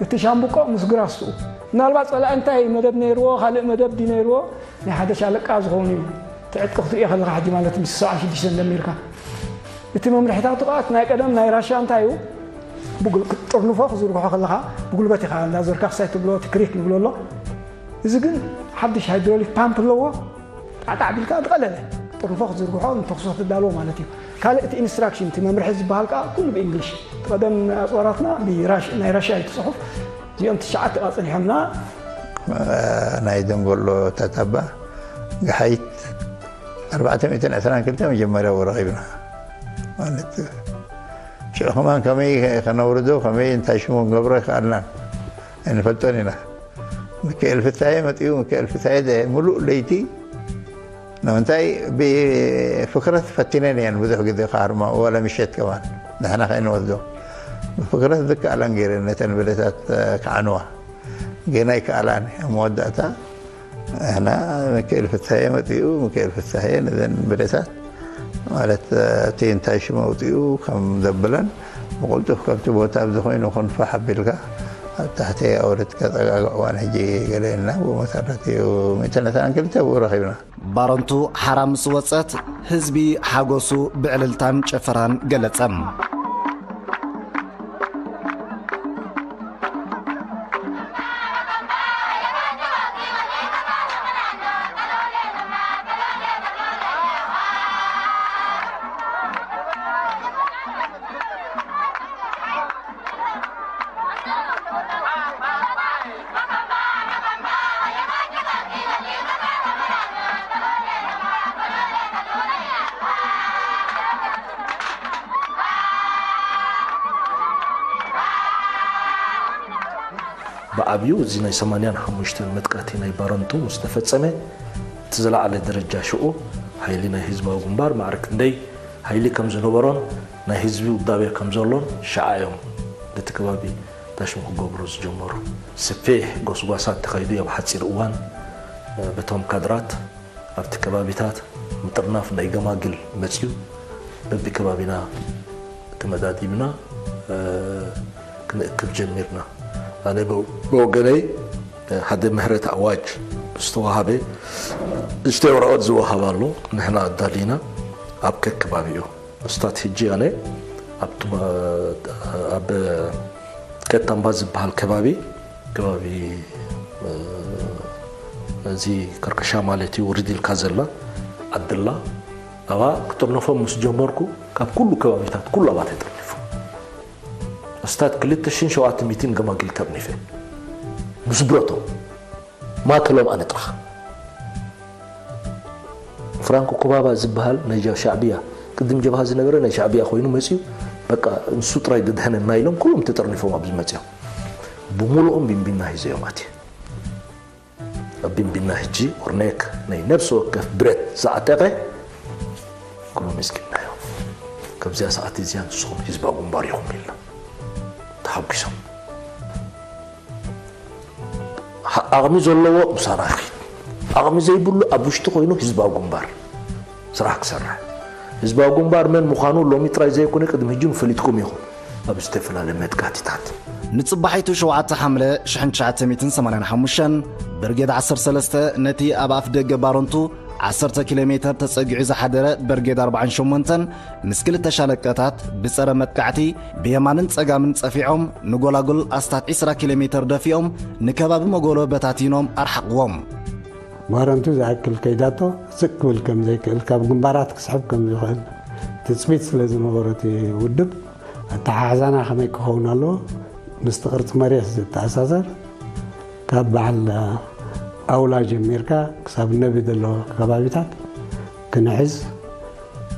እቲ ሻምብቆ ምስ ግራስኡ ምናልባት ጸላኢ እንታይ መደብ ነይርዎ፣ ካልእ መደብ ድዩ ነይርዎ፣ ናይ ሓደ ሻለቃ ዝኸውን እዩ። ትዕጥቂ ክትሪኦ ከለኻ ሕጂ ማለት ምስ ሰብዓ ሽዱሽተ እንደሚርካ እቲ መምርሒታቱ ከዓ እቲ ናይ ቀደም ናይ ራሻ እንታይ እዩ? ብጉል- ጥርንፎ ክዝርግሖ ከለኻ ብጉልበት ኢኻ እንዳዞርካ ክሳይ ትብሎ እቲ ክሪክ ንብሎ ኣሎ። እዚ ግን ሓድሽ ሃይድሮሊክ ፓምፕ ኣለዎ። ጣዕጣዕ ቢልካ ዝቐለለ ጥርንፎ ክትዝርግሖ ንተኽሶ ትዳለዎ ማለት እዩ። ካልእ እቲ ኢንስትራክሽን እቲ መምርሒ ዝበሃል ከዓ ኩሉ ብእንግሊሽ። እቲ ቀደም ኣፅዋራትና ብራሽ- ናይ ራሽያ እዩ እቲ ፅሑፍ። እዚኦም ትሽዓተ ቃ ፅኒሖምና። ናይ ደንጎሎ ተታባ ገሓይት ኣርባዕተ ሚእትን ዕስራን ክልተ መጀመርያ ረኺብና ማለት ሽዑ ከማን ከመይ ከነውርዶ ከመይ እንታይ ሽሙ ክንገብሮ ይከኣልና ኣይንፈልጦን ኢና። ሚካኤል ፍታየ መፂኡ። ሚካኤል ፍታየ ደ- ሙሉእ ለይቲ ንምንታይ ብፍክረት ፈቲነን እየን ብዙሕ ግዜ ክሃርማ ዋላ ምሸት ከማን ንሕና ከይንወስዶ ብፍክረት ዝከኣላን ገይረን ነተን ብደታት ክዓንዋ ግን ኣይከኣላን። ኣብ መወዳእታ ንሕና ሚካኤል ፍታየ መፂኡ። ሚካኤል ፍታየ ነዘን ብደታት ማለት እቲ እንታይ ሽም ኣውፂኡ ከም ዘብለን ብቁልጡፍ ከምቲ ቦታ ኣብዚ ኮይኑ ክንፋሕ ኣቢልካ ኣብ ታሕቲ ኣውረድካ ጸጋግዕዋን ሕጂ ገለ ኢልና ብመሰረት እዩ ሚእትን ዕስራን ክልተ ብኡ ረኺብና። ባረንቱ ሓራ ምስ ወጸት ህዝቢ ሓጎሱ ብዕልልታን ጭፈራን ገለጸ። ብዓብዩ እዚ ናይ ሰማንያን ሓሙሽተን መጥቃዕቲ ናይ ባረንቱ ምስ ተፈጸመ እቲ ዝለዓለ ደረጃ ሽኡ ሓይሊ ናይ ህዝባዊ ግንባር ማዕረ ክንደይ ሓይሊ ከም ዝነበሮን ናይ ህዝቢ ውዳቤ ከም ዘሎን ሽዓ እዮም ነቲ ከባቢ ታሽሙ ክገብሩ ዝጀመሩ። ሰፊሕ ጎስጓሳት ተኻይዱ እዩ ኣብ ሓጺር እዋን በቶም ካድራት ኣብቲ ከባቢታት ምጥርናፍ ናይ ገማግል መፅዩ በቢ ከባቢና ተመዳዲብና ክንእክብ ጀሚርና። ኣነ ብወገነይ ሓደ ምህረት ኣዋጅ ዝተዋሃበ ንእሽተይ ወረቐት ዝወሃብ ኣሎ ንሕና ኣዳሊና ኣብ ከከባቢኡ እስታት ሕጂ ኣነ ኣብ ከታምባ ዝበሃል ከባቢ ከባቢ እዚ ከርከሻ ማለት እዩ ውርድ ኢልካ ዘላ ዓድላ ኣባ ክጥርነፎም ምስ ጀመርኩ ካብ ኩሉ ከባቢታት ኩሉ ኣባተ ጠርኒፉ እስታት ክልተ ሽሕን ሸውዓተ ሚእትን ገማግል ጠርኒፈ ምስ ብረቶም ማእከሎም ኣነ ጥራሕ ፍራንኮ ኮባባ ዝበሃል ናይ ሻዕብያ ቅድም ጀብሃ ዝነበረ ናይ ሻዕብያ ኮይኑ መፅዩ በቃ ንሱ ጥራይ ድድሐነና ኢሎም ኩሎም ተጠርኒፎም ኣብዚ መፅዮም ብሙሉኦም ቢንቢና ሂዘዮም ኣትየ ኣብ ቢንቢና ሕጂ ኦርኔክ ናይ ነብሲ ወከፍ ብረት ዝዓጠቐ ኩሉ መስኪናዮ ከምዚኣ ሰዓት እዚኣ ንስኹም ህዝባዊ ግንባር ኢኹም ኢልና ተሓጒሶም ዓቕሚ ዘለዎ ምሳና ይኺድ ዓቕሚ ዘይብሉ ኣብ ውሽጢ ኮይኑ ህዝባዊ ግንባር ስራሕ ክሰርሕ ህዝባዊ ግንባር መን ምዃኑ ሎሚ ጥራይ ዘይኮነ ቅድሚ ሕጂ ፈሊጥኩም ኢኹም ኣብ ዝተፈላለየ መጥቃዕትታት ንጽባሒቱ ሸውዓተ ሓምለ ሽሕን ትሽዓተ ሚእትን ሰማንያን ሓሙሽተን ብርጌድ ዓሰርተ ሰለስተ ነቲ ኣብ ኣፍ ደገ ባረንቱ ዓሰርተ ኪሎ ሜተር ተጸጊዑ ዝሓደረ ብርጌድ ኣርባዓን ሸሞንተን ምስ ክልተ ሻለቃታት ብጸረ መጥቃዕቲ ብየማንን ጸጋምን ጸፊዖም ንጎላጉል ኣስታት ዒስራ ኪሎ ሜተር ደፊኦም ንከባቢ መጎሎ በታቲኖም ኣርሓቕዎም። ባረንቱ ዝኣክል ከይዳቶ ስቅ ክብል ከም ዘይክእል ካብ ግንባራት ክስሕብ ከም ዝኽእል ትጽቢት ስለ ዝነበሮ እቲ ውድብ ኣተሓሕዛና ከመይ ክኸውን ኣለዎ ምስቲ ቅርጺ መሬት ዝተኣሳሰር ካብ በዓል ኣውላ ጀሚርካ ክሳብ ነቢ ዘለዎ ከባቢታት ክንሕዝ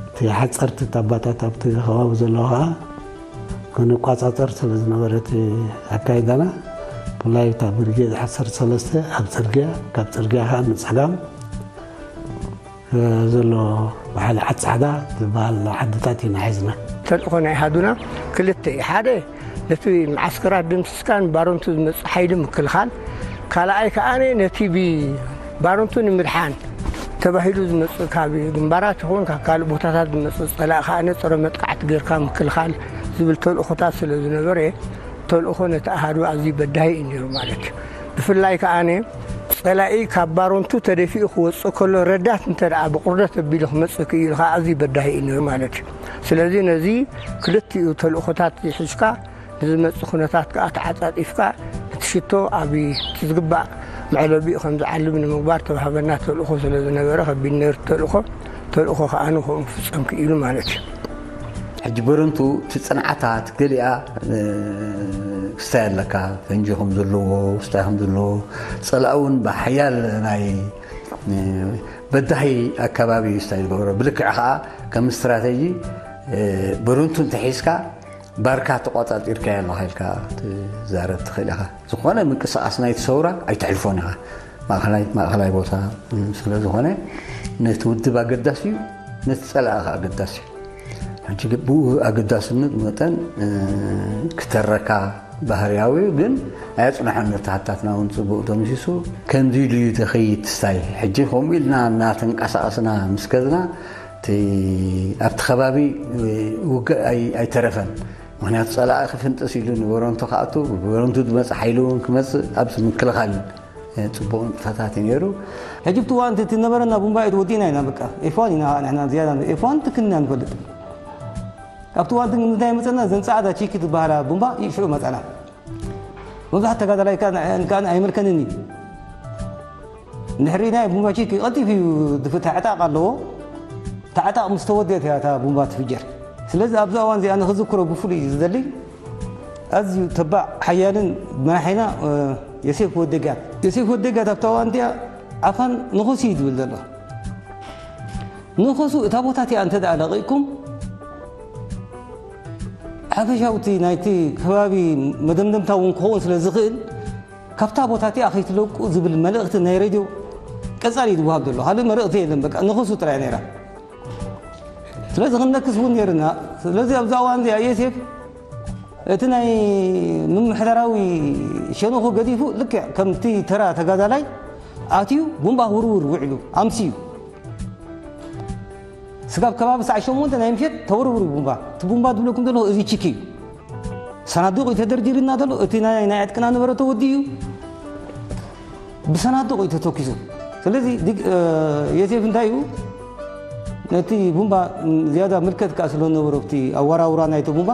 እቲ ሓፀርቲ ታባታት ኣብቲ ከባቢ ዘለዎ ከዓ ክንቋፃፀር ስለ ዝነበረ እቲ ኣካይዳና ብፍላይ እታ ብርጌድ ዓሰርተ ሰለስተ ኣብ ፅርግያ ካብ ፅርግያ ከዓ ንፀጋም ዘሎ በዓል ዓዲ ፃዕዳ ዝበሃል ዓድታት ኢና ሒዝና። ተልእኾ ናይ ኣሃዱና ክልተ እዩ። ሓደ ነቲ መዓስከራት ድምስስካን ባረንቱ ዝመፅእ ሓይሊ ምክልኻል፣ ካልኣይ ከኣ ነቲ ብ- ባረንቱ ንምድሓን ተባሂሉ ዝመፅእ፣ ካብ ግንባራት ይኹን ካብ ካልእ ቦታታት ዝመፅእ ፀላእ ከዓ ነፀረ መጥቃዕቲ ጌርካ ምክልኻል ዝብል ተልእኾታት ስለ ዝነበረ፣ ተልእኾ ነቲ ኣሃዱ ኣዝዩ በዳሂ እዩ ነይሩ ማለት እዩ። ብፍላይ ከዓ ጸላኢ ካብ ባረንቱ ተደፊኡ ክወፅእ ከሎ ረዳት እንተ ደኣ ብቑርደት ኣቢሉ ክመፅእ ክኢሉ ከዓ ኣዝዩ በዳሂ እዩ ነይሩ ማለት እዩ። ስለዚ ነዚ ክልቲኡ ተልእኾታት ሒዝካ ንዝመጽእ ኩነታት ከኣ ተዓጻጺፍካ እቲ ሽቶ ኣብ እቲ ዝግባእ መዕለቢኡ ከም ዝዓልብ ንምግባር ተዋህበና ተልእኾ ስለ ዝነበረ ከቢድ ነይሩ ተልእኾ። ተልእኾ ከኣ ንክኡ ክፍጸም ክኢሉ ማለት እዩ። ሕጂ በረንቱ እቲ ጽንዓታት ገሊኣ ክስታይ ኣለካ፣ ፈንጂ ከም ዘለዎ ክስታይ ከም ዘለዎ ጸላእ እውን ብሓያል ናይ በዳሂ ኣከባቢ እዩ ስታይ ዝገብሮ። ብልክዕ ከኣ ከም ስትራተጂ በረንቱ እንተሒዝካ ባርካ ተቋጻጺርካዮ ኣለኻ ኢልካ ትዛረብ ትኽእል ኢኻ። ዝኾነ ምንቅስቓስ ናይቲ ሰውራ ኣይተሕልፎን ኢኻ። ማእኸላይ ቦታ ስለ ዝኾነ ነቲ ውድብ ኣገዳሲ እዩ፣ ነቲ ጸላኢ ከኣ ኣገዳሲ እዩ። ሕጂ ብኡ ኣገዳስነት መጠን ክተረካ ባህርያዊ እዩ፣ ግን ኣየጽንሖን። ነቲ ሓታትና እውን ጽቡቕ ተምሲሱ ከምዚ ኢሉ እዩ ተኸይድ ስታይ። ሕጂ ከምኡ ኢልና እናተንቀሳቐስና ምስ ከድና እቲ ኣብቲ ከባቢ ውግእ ኣይተረፈን። ምክንያቱ ጸላኢ ክፍንጥስ ኢሉ ንበረንቱ ክኣቱ፣ ብበረንቱ ዝመጽእ ሓይሊ እውን ክመጽእ ኣብዚ ምክልኻል ጽቡቕ ንጥፈታት እዩ ነይሩ። ሕጂ ኣብቲ እዋን እቲ ነበረና ቡምባ እዩ ወዲእና ኢና። በቃ ኤፍዋን ኢና ንሕና ዝያዳ ኤፍዋን ትክንና ንፈልጥ። ኣብቲ እዋን ግን እንታይ መጸና? ዘን ጻዕዳ ቺኪ ዝበሃላ ቡምባ እዩ ሽዑ መጸና። መብዛሕት ተጋዳላይ ከኣ ንዓን ኣይምልከንን እዩ። ንሕሪና ቡምባ ቺኪ ቀልጢፍ እዩ ዝፍታሕ ዕጣቕ ኣለዎ። ታዕጣቕ ምስ ተወደት እያ እታ ቡምባ ትፍጀር። ስለዚ ኣብዚ እዋን እዚኣ ንኽዝክሮ ብፍሉይ ዝደሊ ኣዝዩ ተባዕ ሓያልን መራሒና ዮሴፍ ወደጋት። ዮሴፍ ወደጋት ኣብታ እዋን እቲኣ ዓፋን ንኾሱ እዩ ዝብል ዘሎ። ንኾሱ እታ ቦታ እቲኣ እንተ ደኣ ለቒቕኩም ሓፈሻውቲ ናይቲ ከባቢ መደምደምታ እውን ክኸውን ስለ ዝኽእል ካብታ ቦታ እቲኣ ከይትለቁ ዝብል መልእኽቲ ናይ ሬድዮ ቀጻሊ እዩ ዝወሃብ ዘሎ። ካልእ መልእኽቲ የለን። በቃ ንኾሱ ጥራይ ነይራ። ስለዚ ክንነክስ እውን ነይርና። ስለዚ ኣብዛ እዋን እዚኣ ዮሴፍ እቲ ናይ ምምሕዳራዊ ሸነኹ ገዲፉ ልክዕ ከምቲ ተራ ተጋዳላይ ኣትዩ ቡምባ ውርውር ውዒሉ ኣምስዩ። ስጋብ ከባቢ ሰዓት ሸሞንተ ናይ ምሸት ተወርውሩ ቡምባ። እቲ ቡምባ ዝብለኩም ዘለኹ እዚ ቺክ እዩ። ሰናዱቕ እዩ ተደርዲርና ዘሎ። እቲ ናይ ናይ ዕጥቅና ንብረት ተወዲኡ እዩ። ብሰናዱቕ እዩ ተተኪሱ። ስለዚ ዮሴፍ እንታይ እዩ ነቲ ቡምባ ዝያዳ ምልከት ከኣ ስለ ዝነበሮ ኣብቲ ኣወራውራ ናይቲ ቡምባ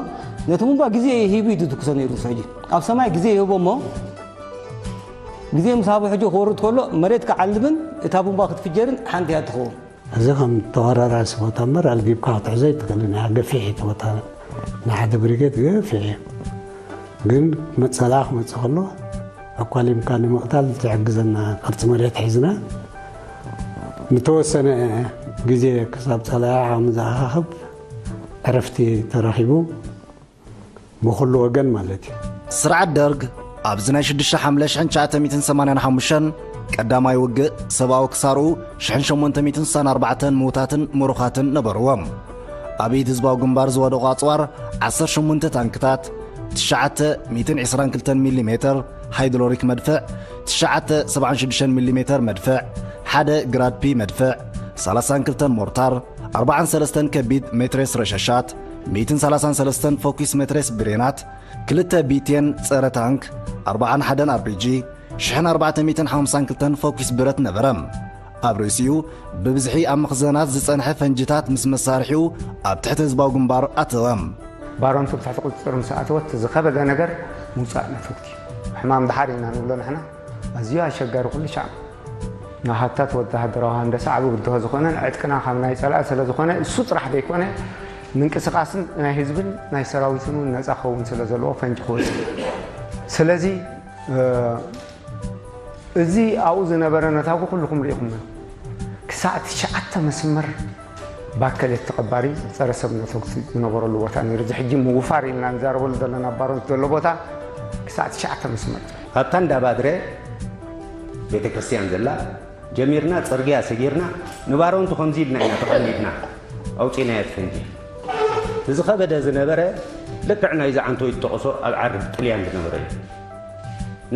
ነቲ ቡምባ ግዜ ሂቡ እዩ ዝትኩሶ ነይሩ። ሕጂ ኣብ ሰማይ ግዜ ይህቦ እሞ ግዜ ምስ ሃቦ ሕጂ ክወርድ ከሎ መሬት ክዓልብን እታ ቡምባ ክትፍጀርን ሓንቲ እያ ትኸውን። እዚ ከም ተወራራሲ ቦታ እምበር ኣልጊብካ ክትሕዞ ኣይትኽእልን እያ። ገፊሕ እዩ እቲ ቦታ። ንሓደ ብሪጌድ ገፊሕ እዩ። ግን መጸላ ክመጽእ ከሎ ኣኳሊምካ ንምቕታል ዝሕግዘና ቅርጺ መሬት ሒዝና ንተወሰነ ግዜ ክሳብ ጸላኢ ዓቕሚ ዝኣኻኽብ ዕረፍቲ ተረኺቡ ብኹሉ ወገን ማለት እዩ። ስርዓት ደርግ ኣብዚ ናይ ሽዱሽተ ሓምለ ሽሕን ትሽዓተ ሚእትን ሰማንያን ሓሙሽተን ቀዳማይ ውግእ ሰብኣዊ ክሳርኡ ሽሕን ሸሞንተ ሚእትን ስሳን ኣርባዕተን ምዉታትን ምሩኻትን ነበርዎም። ኣብ ኢድ ህዝባዊ ግንባር ዝወደቑ ኣጽዋር ዓሰርተ ሸሞንተ ታንክታት፣ ትሽዓተ ሚእትን ዕስራን ክልተን ሚሊ ሜተር ሃይድሮሊክ መድፍዕ፣ ትሽዓተ ሰብዓን ሽዱሽተን ሚሊ ሜተር መድፍዕ፣ ሓደ ግራድ ፒ መድፍዕ፣ ሰላሳን ክልተን ሞርታር፣ ኣርባዓን ሰለስተን ከቢድ ሜትሬስ ረሸሻት፣ ሚእትን ሰላሳን ሰለስተን ፎኪስ ሜትሬስ ብሬናት፣ ክልተ ቢቴን ጸረ ታንክ፣ ኣርባዓን ሓደን ኣር ፒ ጂ፣ ሽሕን ኣርባዕተ ሚእትን ሓምሳን ክልተን ፎኪስ ብረት ነበረ። ኣብ ርእሲኡ ብብዝሒ ኣብ መኽዘናት ዝጸንሐ ፈንጅታት ምስ መሳርሒኡ ኣብ ትሕቲ ህዝባዊ ግንባር ኣተወ። ባረንቱ ብትሕቲ ቁጽጽር ምስ ኣተወት ዝኸበደ ነገር ምውጻእ ነፈግቲ። ሕማም ባሕሪ ኢና ንብሎ ንሕና። ኣዝዩ ኣሸጋሪ ኩሉ ሻዕ ናሃታት ወተሃደራዊ ሃንደሳ ዓቢ ብድሆ ዝኾነን ዕጥቅና ካብ ናይ ጸላኢ ስለ ዝኾነ እሱ ጥራሕ ዘይኮነ ምንቅስቓስን ናይ ህዝብን ናይ ሰራዊትን እውን ነጻ ክኸውን ስለ ዘለዎ ፈንጂ ክወጽእ። ስለዚ እዚ ኣብኡ ዝነበረ ነታጉ ኩልኹም ርኢኹም። ክሳዕ ትሽዓተ መስመር ባከሌት ተቐባሪ ጸረ ሰብ ነፈግቲ ዝነበረሉ ቦታ ነይሩ። እዚ ሕጂ ምውፋር ኢልና ንዛረበሉ ዘለና ባረንቱ ዘሎ ቦታ ክሳዕ ትሽዓተ መስመር። ኣብታ እንዳ ባድረ ቤተ ክርስቲያን ዘላ ጀሚርና ጽርግያ ሰጊርና ንባረንቱ ከምዚ ኢልና ኢና ተቐሚጥና ኣውጺእናዮ እቲ ፈንጂ። እቲ ዝኸበደ ዝነበረ ልክዕ ናይዚ ዓንቶ ይጠቕሶ ኣብ ዓርብ ጥልያን ዝነበረ እዩ።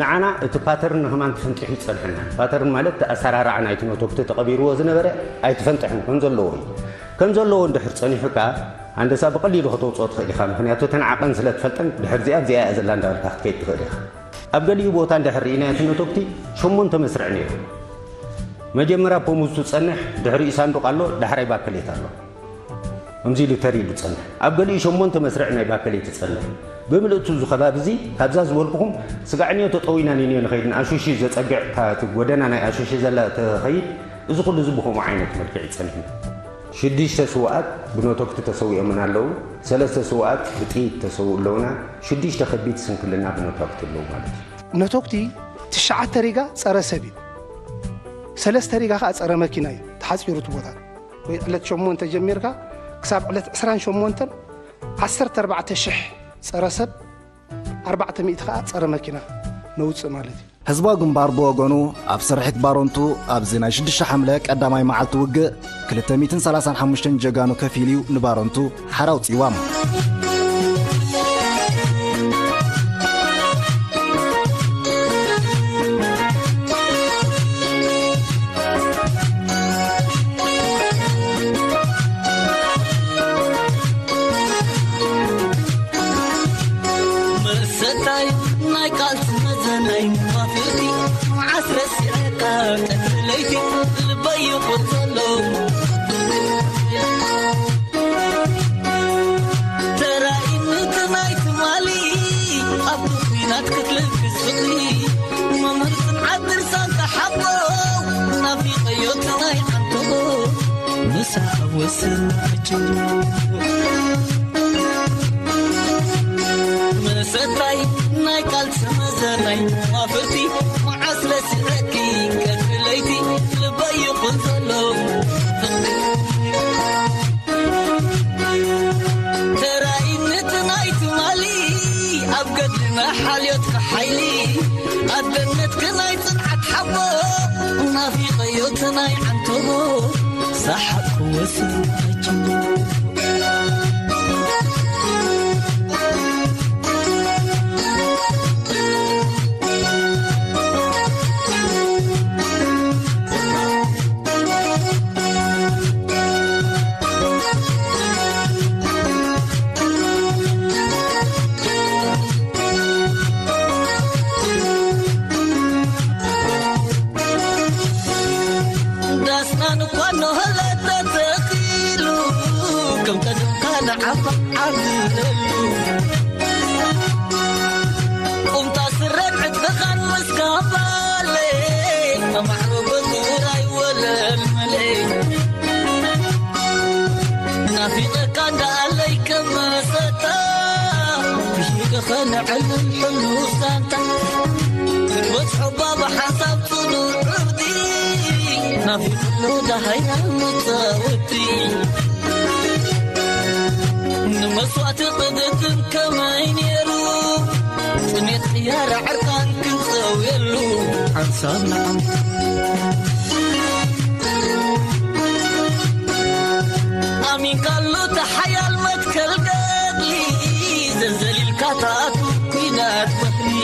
ንዓና እቲ ፓተርን ንኸማን ተፈንጢሑ ይጸንሐና። ፓተርን ማለት እቲ ኣሰራርዓ ናይቲ ኖቶክቲ ተቐቢርዎ ዝነበረ ኣይተፈንጥሕን፣ ከም ዘለዎ እዩ። ከም ዘለዎ እንድሕር ጸኒሑ ከኣ ሃንደሳ ብቐሊሉ ከተውጽኦ ትኽእል ኢኻ። ምኽንያቱ እተን ዓቐን ስለ ትፈልጠን ድሕር እዚኣ ኣብዚኣ እያ ዘላ እንዳበልካ ክትከይድ ትኽእል ኢኻ። ኣብ ገሊኡ ቦታ እንድሕር ርኢናዮ እቲ ኖቶክቲ ሸሞንተ መስርዕ ነይሩ። መጀመርያ ፖሙዝ ትጸንሕ፣ ድሕሪኡ ሳንዱቕ ኣሎ፣ ዳሕራይ ባከሌት ኣሎ። ከምዚ ኢሉ ተር ኢሉ ጸንሕ። ኣብ ገሊኡ ሸሞንተ መስርዕ ናይ ባከሌት ትጸንሕ። ብምልእቱ እዚ ከባቢ እዚ ካብዛ ዝበልኩኹም ስጋዕንዮ ተጠዊና ንንዮ ንኸይድ ንኣሹሺ ዘጸግዕ እታ እቲ ጎደና ናይ ኣሹሺ ዘላ ተኸይድ እዚ ኩሉ እዚ ብኸምኡ ዓይነት መልክዕ ይጸንሕና። ሽዱሽተ ስውኣት ብኖቶክቲ ተሰዊኦምን ኣለዉ። ሰለስተ ስውኣት ብጥይት ተሰውኡ ኣለዉና። ሽዱሽተ ከቢድ ስንክልና ብኖቶክቲ ኣለዉ ማለት እዩ። ኖቶክቲ ትሽዓተ ሪጋ ጸረ ሰብ እዩ። ሰለስተ ሪጋ ከኣ ጸረ መኪና እዩ ተሓጺሩ እቲ ቦታ። ወይ ዕለት ሸሞንተ ጀሚርካ ክሳብ ዕለት ዕስራን ሸሞንተን ዓሰርተ ኣርባዕተ ሽሕ ጸረ ሰብ፣ ኣርባዕተ ሚእቲ ከኣ ጸረ መኪና ነውጽእ ማለት እዩ። ህዝባዊ ግንባር ብወገኑ ኣብ ስርሒት ባረንቱ ኣብዚ ናይ ሽዱሽተ ሓምለ ቀዳማይ መዓልቲ ውግእ ክልተ ሚእትን ሰላሳን ሓሙሽተን ጀጋኑ ከፊሉ እዩ ንባረንቱ ሓራ ኣውጺእዋ። መሰታይ ናይ ቃልሲ መዘናይ መዋፍርቲ መዓስ ረሲዐካ ቀትሪ ለይቲ ልበይ ይቑር ዘሎ። ተራኢኑ እቲ ናይ ትማሊ ኣብቲ ኲናት ክትልግስ ፍቕሪ መምህር ጽንዓት ድርሳን ተሓቦ ናፊቐዮ እቲ ናይ ዓንተቦ ምሳ ኣብ ወሰን ኣጅቡ መሰታይ ናይ ቃልሲ መዘናይ መዋፍርቲ መዓስ ረሲዐኪ ቀትሪ ለይቲ ልበይ ይቑር ዘሎ። ተራኢኒ እቲ ናይ ትማሊ ኣብ ገድልና ሓልዮትካ ሓይሊ ኣደነትኪ ናይ ጽንዓት ሓቦ ናፊቐዮ እቲ ናይ ዓንተቦ ሰሓቕ ክወስድ ኣጅቡ። ዳስናን እኳ እንሆ ተተኺሉ፣ ከም ቀደምካ ንዓኻ ዓብለሉ። ቁምጣ ስረን ዕጥቕኻን ምስ ካባለይ፣ ኣማዕሮ በትር ኣይወለልመለይ። ናፊቐካ እንዳኣለይ ከም መሰታ፣ ብሂቅኸ ንዕልል ሕሉፍ ዛንታ። ክትበጽሖ ባባ ሓንሳብ ጽኑዕ ዕርዲ፣ ናፊቕሉ ደሃይና መጻወቲ። ንመስዋእቲ ቅድድም ከመይ ነይሩ፣ ጥሜት ቅያራ ዕርቃን ክንጸውየሉ ሓንሳብ ንዓም። ኣሚንካሉ እቲ ሓያል መትከል ገድሊ፣ ዘልዘሊልካ ትኣቱ ኲናት በትሪ።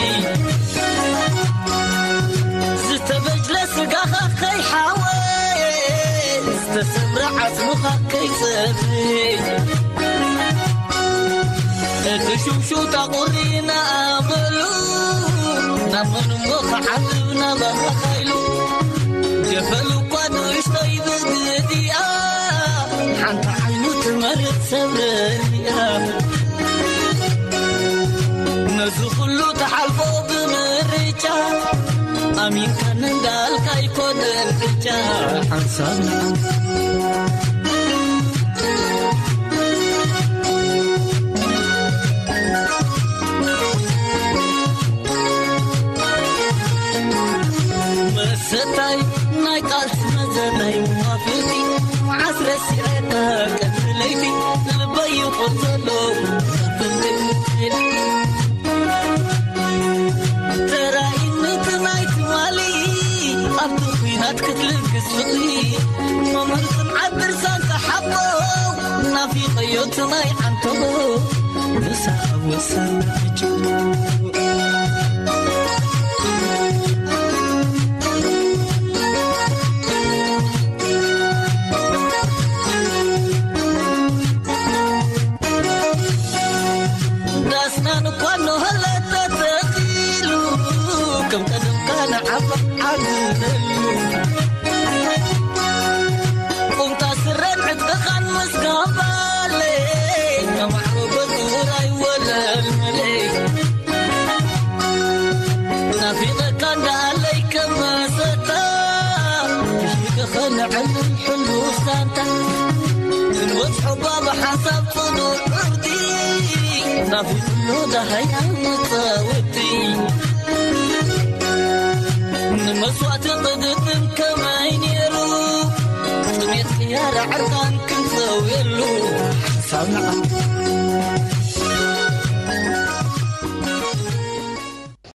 ዝተበጅለ ስጋኻ ከይሓወየ፣ ዝተሰብረ ዓጽምኻ ከይጸፍየ። እቲ ሽውሽውታ ቁሪ ንኣመሉ፣ ናብ መን እሞ ክዓልብ ናባኻ ኢሉ። ጀበል እኳ ንእሽቶይ ብግዲኣ፣ ሓንቲ ዓይኑ ትመርጽ ሰብ ርእያ። ነዚ ኩሉ ትሓልፎ ብምርጫ፣ ኣሚንካኒ እንዳልካ ኣይኮነን ዕጫ። ሓንሳብ ንዓም መሰታይ ናይ ቃልሲ መዘናይ መዋፍርቲ፣ መዓስ ረሲዐካ ቀትሪ ለይቲ ልበይ ይኾን ዘሎ። ተራኢኒ እቲ ናይ ትማሊ ኣብቲ ኲናት ክትልግስ ፍቕሪ፣ መምህር ጽንዓት ድርሳን ተሓቦ ናፊቐዮ እቲ ናይ ዓንተቦ። ምሳኣ ወሰና ዕጭ። ቁምጣ ስረን ዕጥቅኻን መስጋባለይ፣ ከማዕሮ በዙር ኣይወለልመለይ። ናፊቐካ እንዳለይ ከመሰታ፣ ሽከኸ ንዕልል ሕሉፍ ሳንታ። ክንወጽሖ ባብ ሓንሳብ ጽኑዕ ዕርዲ፣ ናፊቕሎ ደሃያ መጻወቲ። ንመስዋእቲ ቅድድም ከመይ ነይሩ፣ ጥሜት ቅያር ዕርቃን ክንሰውየሉ ሓንሳብ ንዓም።